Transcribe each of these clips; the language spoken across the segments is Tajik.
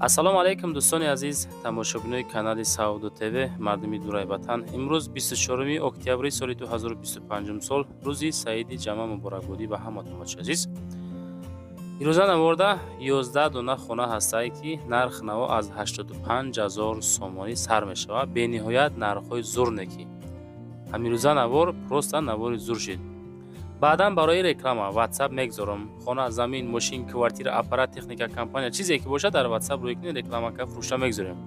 Ассалому алайкум, дӯстони азиз, тамошобинои канали Савдо ТВ, мардуми дураи ватан. Имрӯз 24 октябри соли 2025 сол, рӯзи саиди ҷама. Муборакбодӣ ба ҳаматон, бачи азиз. Ирӯза наворда 11 дона хона ҳастае, ки нарх наво аз 85 ҳазор сомонӣ сар мешавад. Бениҳоят нархҳои зур неки. Ҳамирӯза навор просто навори зур шид. Баъдан барои реклама WhatsApp мегзорам. Хона, замин, мошин, квартира, аппарат, техника, компания, чизе ки бошад, дар WhatsApp рӯй кунед, реклама ка фурӯшта мегзорем.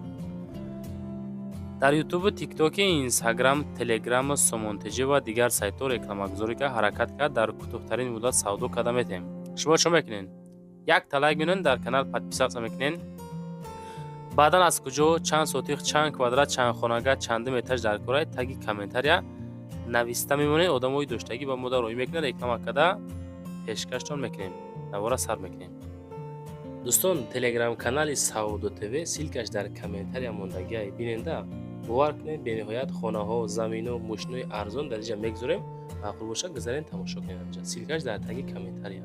Дар Ютубу, Тиктоки, Инстаграм, Телеграму, Сомонтеҷӣ ва дигар сайтҳо рекламагузорӣ ка ҳаракат кард, дар кӯтоҳтарин муддат савдо карда метавем. Шумо чо мекунед? Якта лайк менонед, дар канал подписаться мекунед. Баъдан аз куҷо, чанд сотих, чанд квадрат, чанд хонага, чандум этаж дар кора, таги комментария нависта мемонед. Одамои доштагӣ ба мода роҳӣ мекунад, реклама карда пешкаштон мекунем. Навора сар мекунем. Дӯстон, телеграм-канали Савдо ТВ, ссылка ш дар комментария мондагиай, биненда. Бовар кунед, бениҳоят хонаҳо, замино, мошинои арзон дар инҷа мегузорем. Маъқул бошад, гузарен, тамошо кунед. Инҷа ссылка ш дар таги комментария.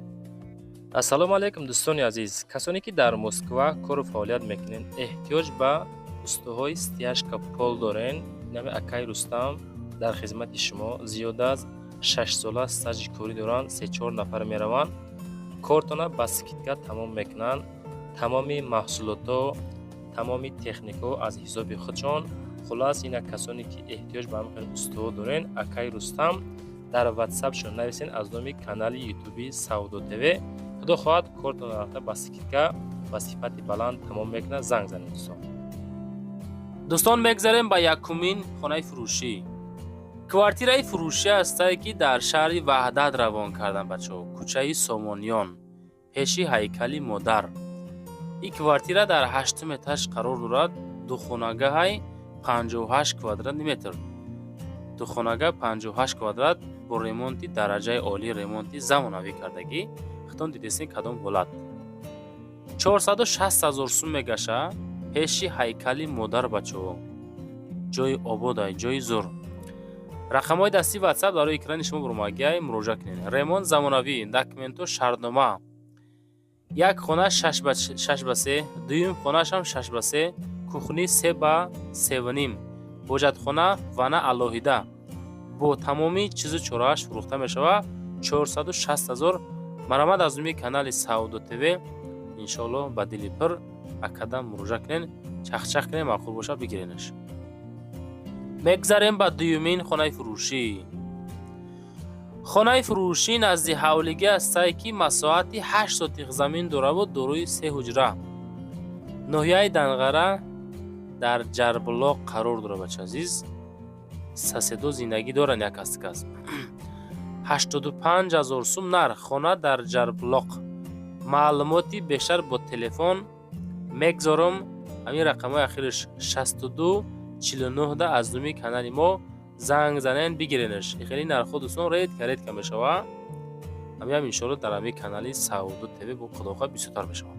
Ассалому алайкум, дӯстони азиз, касоне ки дар Москва кору фаъолият мекунед, эҳтиёҷ ба устоҳои стяжка пол дорен. Нами акай Рустам дар хизмати шумо. Зиёда аз 6 сола стажи корӣ доранд. Се-чор нафар мераванд, кортона ба скидка тамом мекунанд. Тамоми маҳсулотҳо, тамоми техникаҳо аз ҳисоби худшон. Хуллас, ина касоне ки эҳтиёҷ ба ҳамин хел устоҳо дорен, акай Рустам дар ватсапшон нависен аз номи канали ютуби Савдо ТВ. Худо хоҳад, кортона рафта ба скидка, ба сифати баланд тамом мекунад. Занг занед, дӯстон. Дӯстон, мегзарем ба якумин хонаи фурӯшӣ. Квартираи фурӯшӣ ҳастае, ки дар шаҳри Ваҳдат равон карданд, бачаҳо, кӯчаи Сомониён, пеши ҳайкали модар. Ин квартира дар ҳаштум этаж қарор дорад. Духонагаҳай, 58 квадратный метр. Духонага, 58 квадрат, бо ремонти дараҷаи олӣ, ремонти замонавӣ кардагӣ. Хитон дидесин, кадом ҳолат. 460 ҳазор сум мегаша. Пеши ҳайкали модар, бачаҳо, ҷои ободай, ҷои зур. Рақамҳои дастии WhatsApp дар рӯи экрани шумо бурмагиай, муроҷиат кунед. Ремонт замонавӣ, документҳо, шартнома. Як хона 6 ба 3, дуюм хонаашам 6 ба 3, кухни 3 ба 3.5, ҳоҷатхона, ванна алоҳида, бо тамоми чизу чорааш фурӯхта мешавад. 460 ҳазор. Марамад аз номи канали Савдо ТВ. Иншоалло, ба дили пир акада муроҷиат кунед, чахчах кунед, маъқул бошад, бигиренаш. Мегзарем ба дуюмин хонаи фурӯшӣ. Хонаи фурӯшӣ назди ҳавлигӣ ҳастае, ки масоҳати 8 сотих замин дораву дорои се ҳуҷра. Ноҳияи Данғара, дар Ҷарблоқ қарор дорад. Бача азиз, соседо зиндагӣ доранд як кас кас. 85 ҳазор сум нарх. Хона дар Ҷарблоқ. Маълумоти бештар бо телефон мегзорам. Ҳамин рақамҳои ахираш 62 49 да аз номи канали мо занг занен, бигиренаш. Хеле нархҳо, дӯстон, редко, редко мешава. Ҳамиам, иншоалло, дар ҳамин канали Савдо ТВ бо худохоҳ бисёртар мешавад.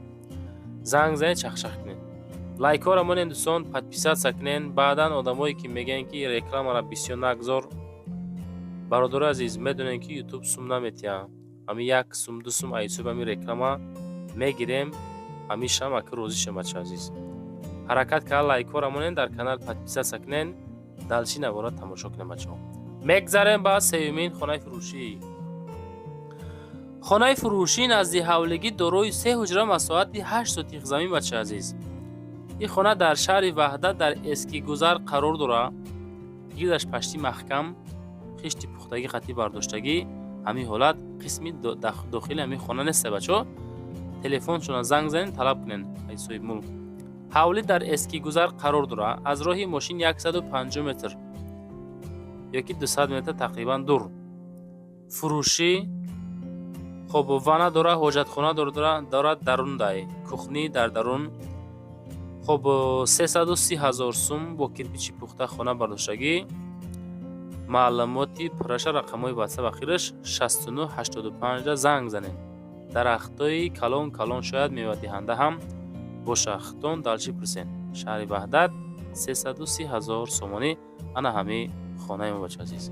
Занг занед, чахчах кунед, лайкҳоро монед, дӯстон, подписаться кунед. Баъдан одамое ки мегӯянд, ки рекламаро бисёр нагзор, бародари азиз, медонем, ки Ютуб сум наметиҳад. Ҳамин 1 сум, 2 сум аз ҳисоби ҳамин реклама мегирем. Ҳамишам ака розӣ шем. Бача азиз, ҳаракат карда лайкҳоро монед, дар канал подписаться кунед, дальше навора тамошо кунед, бачаҳо. Мегзарем ба сеюмин хонаи фурӯшӣ. Хонаи фурӯшӣ назди ҳавлигӣ, дорои се ҳуҷра, масоҳати 8 сотих замин. Бачаи азиз, ин хона дар шаҳри Ваҳдат, дар Эскигузар қарор дорад. Гирдаш пашти маҳкам, хишти пухтагӣ, хатӣ бардоштагӣ. Ҳамин ҳолат қисми дохили ҳамин хона неста, бачаҳо. Телефоншона занг занед, талаб кунед ай соҳибмулк. Ҳавлӣ дар Эскигузар қарор дорад, аз роҳи мошин 150 метр ёки 200 метр тақрибан дур. Фурӯшӣ. Хоб, ванна дорад, ҳоҷатхона дорад дарундай, кухни дар дарун. Хоб, 330 ҳазор сум, бо кирпичи пухта хона бардоштагӣ. Маълумоти пурраша рақамҳои ватсап ахираш 69 85 занг занед. Дарахтҳои калон калон, шояд мевадиҳанда ҳам боша. Хитон дальше пурсен. Шаҳри Ваҳдат, 330 ҳазор сомонӣ. Ана ҳамин хонаи мо, бача азиз.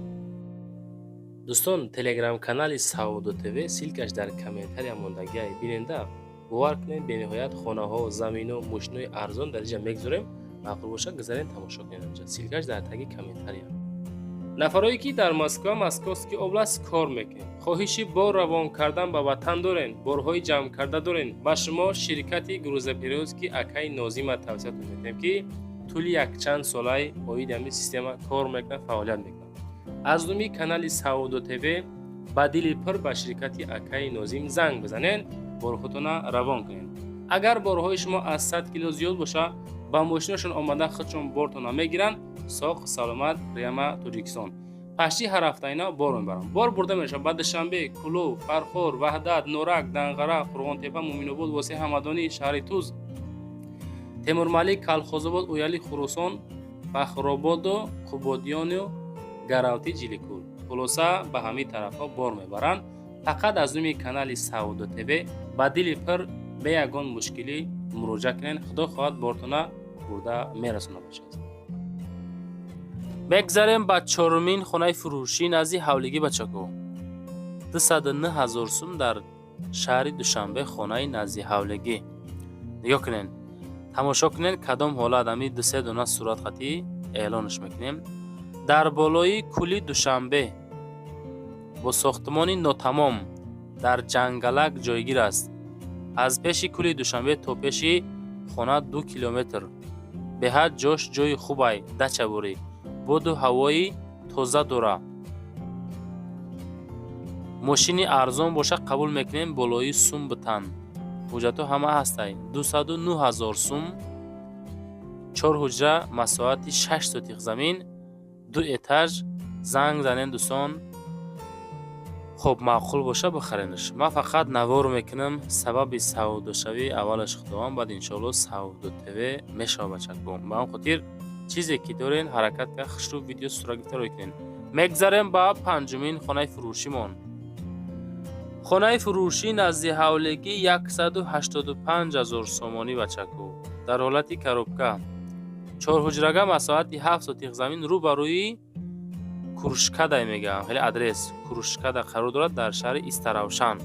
Дӯстон, телеграм-канали Савдо ТВ, ссылка ш дар комментария мондагиай, биненда. Бовар кунед, бениҳоят хонаҳо, замино, мошинои арзон дар инҷа мегузорем. Маъқул боша, гузарен, тамошо кунед. Инҷа ссылка ш дар таги комментария. Нафарое ки дар Москва, Московский область кор мекунед, хоҳиши бор равон кардан ба ватан дорен, борҳои ҷамъ карда дорен, ба шумо ширкати грузоперевозки акаи Нозима тавсиятон метиҳем, ки тӯли якчанд солаи оиди ҳамин система кор мекунад, фаъолият мекунад. Аз номи канали Савдо ТВ ба дили пур ба ширкати акаи Нозим занг бизанен, борҳотона равон кунед. Агар борҳои шумо аз 100 кило зиёд боша, ба мошинашон омада худшон бортона мегиранд. Соқ саломат, прямо Тоҷикистон. Пашти ҳар ҳафта ина бор мебаранд. Бор бурда мешавад ба Душанбе, Кӯлоб, Фархор, Ваҳдат, Норак, Данғара, Қурғонтепа, Муъминобод, Восеъ, Ҳамадонӣ, шаҳри Туз, Темурмалик, Калхозобод, Ояли, Хуросон, Фахрободу, Қубодиёну Гаравти, Ҷиликул. Хулоса, ба ҳамин тарафҳо бор мебаранд. Фақат аз номи канали Савдо ТВ ба дили пур, бе ягон мушкилӣ муроҷиат кунед. Худо хоҳад, бортона бурда мерасонад бошад. Мегзарем ба чорумин хонаи фурӯшӣ назди ҳавлигӣ, бачако. 209 000 сум дар шаҳри Душанбе, хонаи назди ҳавлигӣ. Нигоҳ кунед, тамошо кунед, кадом ҳолат. Ами дусе дона суратхатӣ эълонаш мекунем. Дар болои кӯли Душанбе бо сохтмони нотамом дар ҷангалак ҷойгир аст. Аз пеши кӯли Душанбе то пеши хона 2 километр. Беҳад ҷош ҷои хубай, дачабурӣ, боду ҳавои тоза дора. Мошини арзон боша, қабул мекунем, болои сум битан. Ҳуҷҷатҳо ҳама ҳастай. 209 000 сум, чор ҳуҷра, масоҳати 6 сотих замин, ду этаж. Занг занен, дӯстон. Хоб, маъқул боша, бихаренаш. Ман фақат навор мекунам. Сабаби савдошавӣ аввалаш Худованд, баъд иншоалло Савдо ТВ мешавад, бачако. Ба ҳам хотир чизе ки дорен, ҳаракат ка, хушрӯ видео сурат гирифта рӯй кунен. Мегзарем ба панҷумин хонаи фурӯшимон. Хонаи фурӯшӣ назди ҳавлигӣ, 185 000 сомонӣ, бачако, дар ҳолати коробка, чорҳуҷрага, масоҳати 7 сотих замин, рӯ ба рӯи Кружкадай мегӯям, хеле адрес Кружкада қарор дорад, дар шаҳри Истаравшан.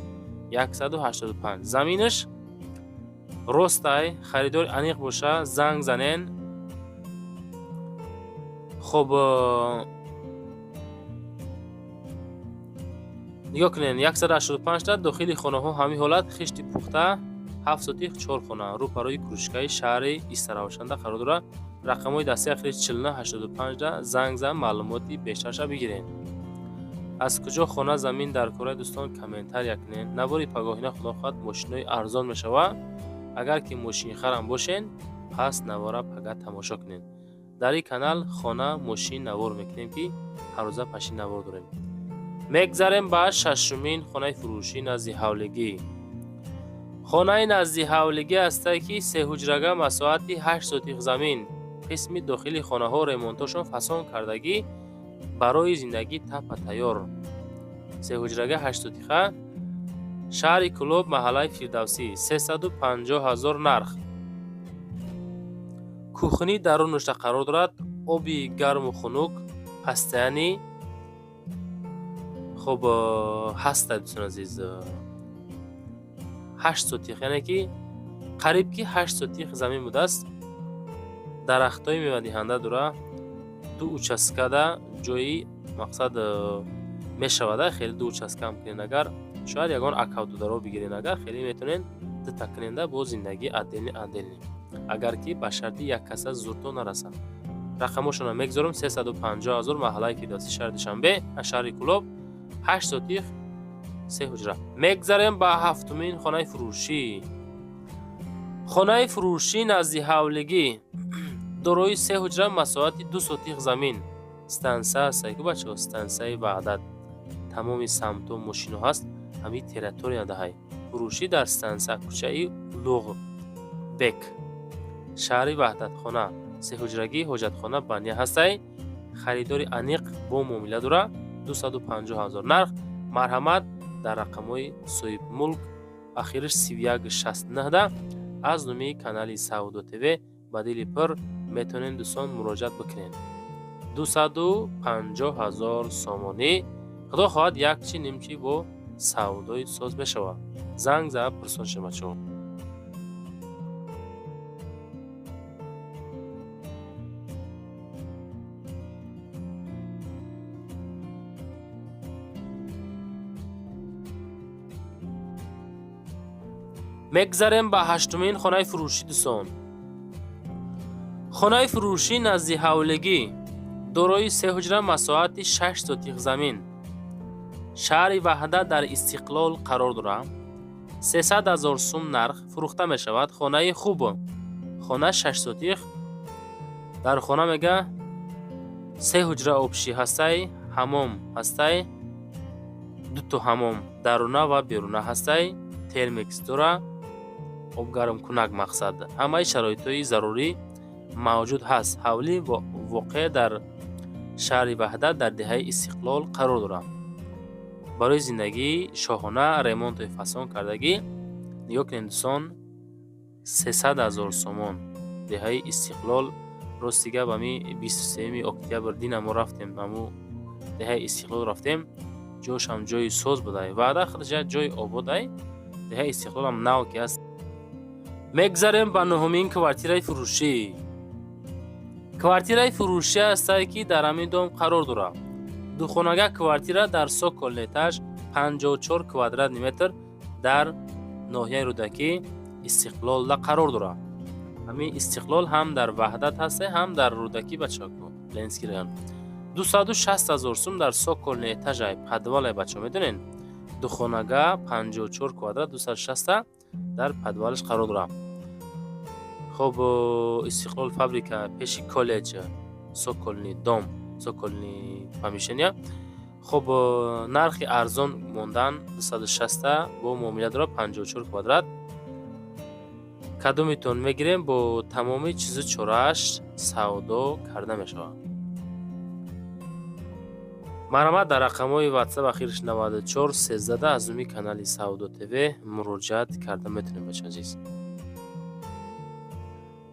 185 заминаш ростай. Харидори аниқ боша, занг занен. Хоб, нигоҳ кунед, 185 та дохили хонаҳо ҳамин ҳолат, хишти пухта, 7 сотих, чор хона, рӯ ба рӯи Кружкаи шаҳри Истаравшанда қарор дорад. Рақамҳои дастии ахири 4985 да занг зан, маълумоти бештарша бигиред. Аз куҷо хона, замин дар кораи, дӯстон, комментария кунед. Навори пагоҳина, худо хоҳад, мошинои арзон мешавад. Агар ки мошинхарам бошен, пас навора пага тамошо кунед. Дар ин канал хона, мошин навор мекунем, ки ҳаррӯза пашин навор дорем. Мегзарем ба шашумин хонаи фурӯшӣ назди ҳавлигӣ. Хонаи назди ҳавлигӣ ҳастае, ки сеҳуҷрага, масоҳати 8 сотих замин, қисми дохили хонаҳо ремонтошон фасон кардагӣ, барои зиндагӣ тапа тайёр. Сеҳуҷрага, 8 сотиха, шаҳри Кӯлоб, маҳаллаи Фирдавсӣ, 350 000 нарх. Кухни дарунашда қарор дорад, оби гарму хунук пастаяни. Хоб, ҳаста, дӯстони азиз, 8 сотих, яъне ки қариб ки 8 сотих замин будааст. Дарахтҳои мевадиҳанда дора, ду участкада ҷои мақсад мешавада. Хеле ду участка ҳам кунед, агар шояд ягон акавдударо бигирен, агар хеле метавонед дута куненда, бо зиндагӣ отдельный отдельный, агар ки ба шарти як каса зурто нарасад. Рақамошонро мегузорам. 350 000, маҳаллаи Фирдавсӣ, шаҳри Душанбе, шаҳри Кӯлоб, 8 сотих, се ҳуҷра. Мегзарем ба ҳафтумин хонаи фурӯшӣ. Хонаи фурӯшӣ назди ҳавлигӣ, дорои се ҳуҷра, масоҳати 2 сотих замин, станса ҳастае ку, бачаҳо, стансияи Ваҳдат, тамоми самтҳо мошино ҳаст, ҳамин территория даҳай. Фурӯшӣ дар станса, кӯчаи Улуғбек, шаҳри Ваҳдатхона, сеҳуҷрагӣ, ҳоҷатхона, баня ҳастай. Харидори аниқ бо муомила дора. 250 ҳазор нарх. Марҳамат, дар рақамҳои соҳибмулк ахириш 3169 аз номи канали Савдо ТВ ба дили пур метавонед, дӯстон, муроҷиат бикунед. 250 ҳазор сомонӣ. Худо хоҳад, якчи нимчи бо савдои соз мешавад. Занг зада пурсон шед, бачаҳо. Мегзарем ба ҳаштумин хонаи фурӯшӣ, дӯстон. Хонаи фурӯшӣ назди ҳавлигӣ, дорои се ҳуҷра, масоҳати 6 сотих замин, шаҳри Ваҳдат, дар Истиқлол қарор дорад. 300 000 сум нарх, фурӯхта мешавад. Хонаи хуб, хона 6 сотих. Дар хона, мега, се ҳуҷра общий ҳастай, ҳамом ҳастай, дуто ҳамом, даруна ва беруна ҳастай, термекс дора, обгармкунак, мақсад, ҳамаи шароитҳои зарурӣ мавҷуд ҳаст. Ҳавлӣ воқеъ дар шаҳри Ваҳдат, дар деҳаи Истиқлол қарор дорад. Барои зиндагии шоҳона, ремонтои фасон кардагӣ. Нигоҳ кунед, дӯстон, 300 000 сомон, деҳаи Истиқлол. Рости гап, ами 23 октябр дина мо рафтем, аму деҳаи Истиқлол рафтем, ҷошам ҷои соз будай. Ваҳдат худаш як ҷои ободай, деҳаи Истиқлолам нав ки аст. Мегзарем ба нуҳумин квартираи фурӯшӣ. Квартираи фурӯшӣ ҳастае, ки дар ҳамин дом қарор дорад. Духонага квартира дар цокольный этаж, 54 квадратный метр, дар ноҳияи Рӯдакӣ, Истиқлолда қарор дорад. Ҳамин Истиқлол ҳам дар Ваҳдат ҳасте, ҳам дар Рӯдакӣ, бачако, Ленинский район. 260 000 сум дар цокольный этажай, подвалай, бачаҳо, медонед. Духонага, 54 квадрат, 260, дар подвалаш қарор дорад. Хоб, Истиқлол, фабрика, пеши коллеҷ, цокольный дом, цокольный помещения. Хоб, нархи арзон мондан, 260 бо муомила дорад, 54 квадрат. Кадомитон мегирем, бо тамоми чизу чорааш савдо карда мешавад. Марҳамат, дар рақамҳои Ватсап, ахирш 94 13, аз номи канали Савдо ТВ муроҷиат карда метавонем, бача азиз.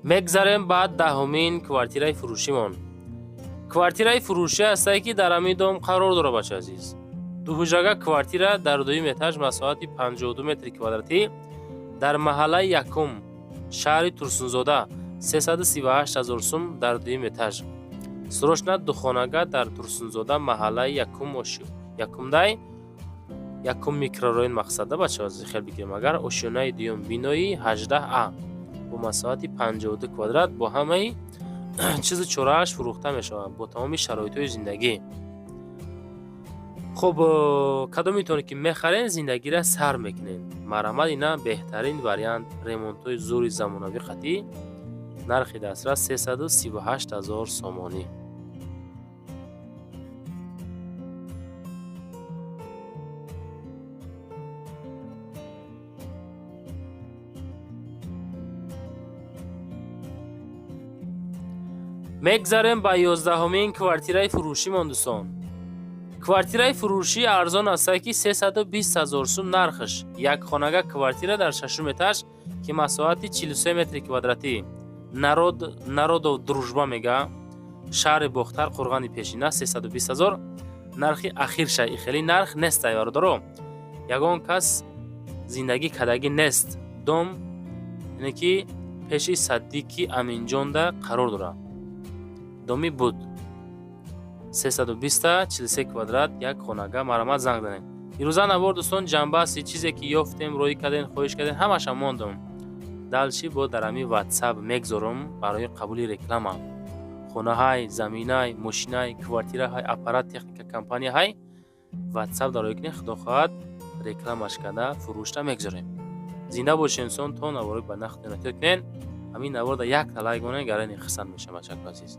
Мегзарем ба даҳумин квартираи фурӯшимон. Квартираи фурӯшӣ ҳастае, ки дар ҳамин дом қарор дорад, бача азиз. Дуҳуҷрага квартира дар дуюм этаж, масоҳати 52 метри квадратӣ, дар маҳаллаи якум, шаҳри Турсунзода, 338 ҳазор сум дар дуюм этаж. Срочно духонага дар Турсунзода, маҳаллаи якум, якумдай, якум микрорайон, мақсада, бачаҳо, хел бигирем агар, ошёнаи дуюм, бинои 18 а, бо масоҳати 52 квадрат, бо ҳамаи чизу чорааш фурӯхта мешавад, бо тамоми шароитҳои зиндагӣ. Хуб, кадомитоне ки мехарен, зиндагира сар мекунен, марҳамат, ина беҳтарин вариант, ремонтҳои зури замонавӣ қатъӣ, нархи дастрас 338 ҳазор сомонӣ. Мегзарем ба 11-умин квартираи фурӯшимон, дӯстон. Квартираи фурӯшӣ арзон астае, ки 320 ҳазор сум нархаш. Якхонага квартира дар шашум этаж, ки масоҳати 43 метри квадратӣ, Народов Дружба мега, шаҳри Бохтар, Қурғани Пешина, 320 ҳазор нархи ахирша. Хеле нарх нестай, бародаро, ягон кас зиндагӣ кардагӣ нест. Дом ине ки пеши садики Аминҷонда қарор дорад. Доми буд, 320, 43 квадрат, як хонага. Марҳамат, занг занед. Ирӯза навор, дӯстон, ҷанбаасти чизе ки ёфтем, роӣ кардем, хоҳиш кардем, ҳамаша мондум. Дальше бо дар ҳамин Ватсап мегзорам барои қабули реклама. Хонаҳай, заминай, мошинай, квартираҳай, аппарат, техника, компанияҳай, Ватсап дароӣ кунед, худо хоҳад, рекламаш карда, фурӯшта мегзорем. Зинда бошед, инсон, то навори ба нақд кунед. Ҳамин наворда якта лайк монед, гарани хисанд мешавам, бачако азиз.